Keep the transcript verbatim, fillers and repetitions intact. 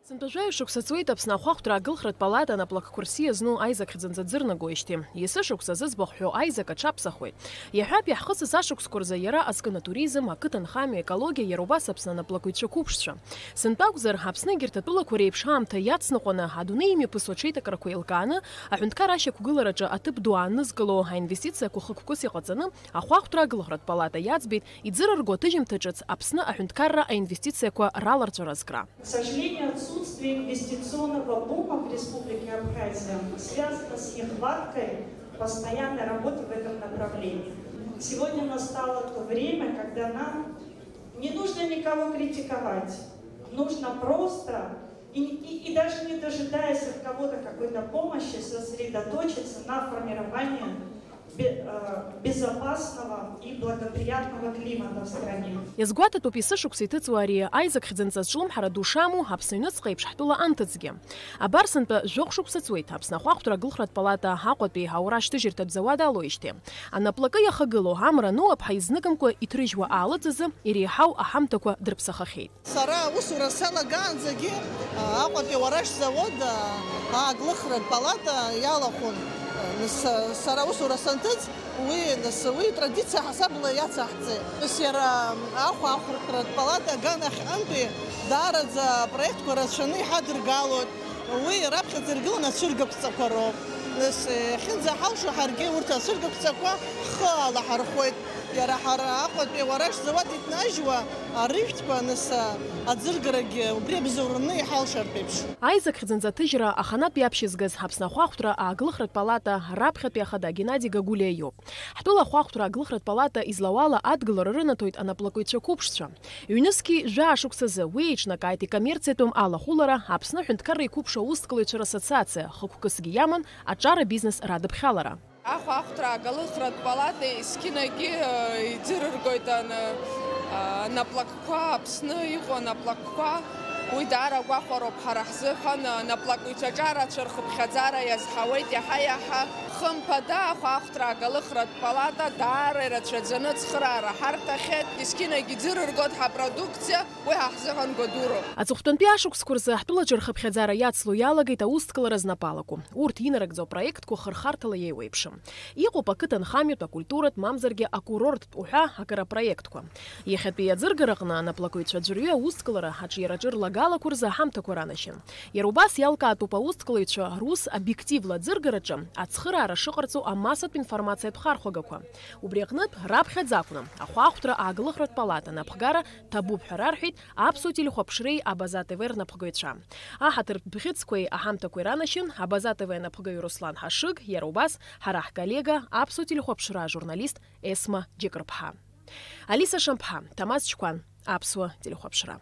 Сынтәа жәаҩа шықәса ҵуеит Аԥсны ахәаахәҭра агылхратә палата анаплакқәа рсиа зну аизак хьӡынӡа дзырнагоижьҭеи. Есышықәса зыӡбахә ҳәоу аизак аҽаԥсахуеит. Иаҳҳәап, иаҳхысыз ашықәсқәа рзы иара азкын атуризм, ақыҭанхамҩа, аекологиа, иара убас Аԥсны анаплакыҩцәа қәыԥшцәа. Сынтәа акәзар, Аԥсны егьырҭ атәылақәа реиԥш аамҭа иацныҟәаны, адунеи имҩаԥысуа аҽеиҭакрақәа еилкааны, аҳәынҭқар ашьақәгылараҿы аҭыԥ ду аанызкыло аинвестициақәа хықәкыс иҟаҵаны, ахәаахәҭра агылхратә палата иаӡбеит иӡырырго аҭыжьымҭа ҿыц Аԥсны аҳәынҭқарра аинвестициақәа раларҵәара азкра. К сожалению, отсутствие инвестиционного бума в Республике Абхазия связано с нехваткой постоянной работы в этом направлении. Сегодня настало то время, когда нам не нужно никого критиковать. Нужно просто, и, и, и даже не дожидаясь от кого-то какой-то помощи, сосредоточиться на формировании бе-, э, безопасного и благоприятного климата в стране. Иазгәаҭатәуп есышықәса иҭыҵуа ари аизак хьӡынҵа зҿлымҳара ду шамоу Аԥсны аҩныҵҟа еиԥш ҳтәыла анҭыҵгьы. Абар сынтәа жәохә шықәса ҵуеит Аԥсны ахәаахәҭра агылхратә палата Аҟәатәи аура ашьҭыжьырҭатә зауад алоуижьҭеи. Анаплакы иахагылоу амра ану аԥҳа изныкымкәа иҭрыжьуа аалыҵ азы иреиҳау аҳамҭақәа дрыԥсахахьеит. Сара аусура салагаанӡагьы, а, Аҟәатәи ауараш завод, а, агылхратә палата иалахәын. Нас, а, сара аусура санҭыҵ, уи, нас, уи традициа ҳасабла иацаҳҵеит. Нас иара ахәаахәҭратә палата аганахьҟантәи даараӡа апроектқәа рацәаны иҳадыргалоит. Уи раԥхьаӡа иргыланы ацәыргақәҵақәа роуп. Нас, иахьынӡаҳалшо ҳаргьы урҭ ацәыргақәҵақәа ҳхы алаҳархәоит. Иара ҳара Аҟәатәи ауараш зауад иҭнажьуа арыжәтәқәа, нас, аӡыргарагьы убри абзоураны иҳалшартә еиԥш. Аизак хьӡынҵа аҭыжьра аханатә иаԥшьызгаз Аԥсны ахәаахәҭра агылхратә палата раԥхьатәи ахада Геннади Гагулиа иоуп. Ҳтәыла ахәаахәҭра агылхратә палата излауала адгылара рынаҭоит анаплакыҩцәа қәыԥшцәа. Ҩнызқьи жәаа шықәсазы уи еиҿнакааит икоммерциатәым алахәылара Аԥсны аҳәынҭқарра иқәыԥшу аусҭкылаҩцәа рассоциациа, хықәкысгьы иаман аҿар абизнес радыԥхьалара. Ахәаахәҭра агылхратә палата есқьынагьы, э, иӡырыргоит ан-, а, анаплакқәа, Аԥсны иҟоу анаплакқәа. Уи даара гәахәароуп ҳара ҳзыҳәан, анаплакыҩцәа аҿарацәа рхыԥхьаӡара иазҳауеит иаҳа-иаҳа. Хымԥада, ахәаахәҭра агылхратә палата даара ирацәаӡаны ацхыраара ҳарҭахьеит, есқьынагь иӡырыргоит ҳапродукциа, уи ҳа ҳзыҳәан гәадуроуп. Аҵыхәтәантәи ашықәсқәа рзы ҳтәылаҿы рхыԥхьаӡара иацло иалагеит аусҭкылара знапы алаку. Урҭ инарыгӡо апроектқәа хырхарҭала еиуеиԥшым. Иҟоуп ақыҭанхамҩатә, акультуратә, мамзаргьы акурорттә уҳәа агара проектқәа. Иахьатәи аӡыргараҟны анаплакыҩцәа аӡәырҩы аусҭкылара аҿиараҿы рлагалақәа рзы аҳамҭақәа ранашьан. Иара убас иалкаатәуп аусҭкылаҩцәа рус обиективла аӡыргараҿы ацхыраара шыҟарҵо амассатә информациатә хархәагақәа. Убри аҟнытә, раԥхьаӡа акәны, ахәаахәҭра ааглыхратә палата напхгара ҭабуп ҳәа рарҳәеит Аԥсуа телехәаԥшреи Абаза Т В рнапхгаҩцәа. Аҳаҭыртә бӷьыцқәеи аҳамҭақәеи ранашьан Абаза Т В анапхгаҩ Руслан Ҳашыг, иара убас ҳара ҳколлега, Аԥсуа телехәаԥшра ажурналист Есма Џьыкрыԥҳа. Алиса Шамԥҳа, Ҭамаз Чқәан, Аԥсуа телехәаԥшра.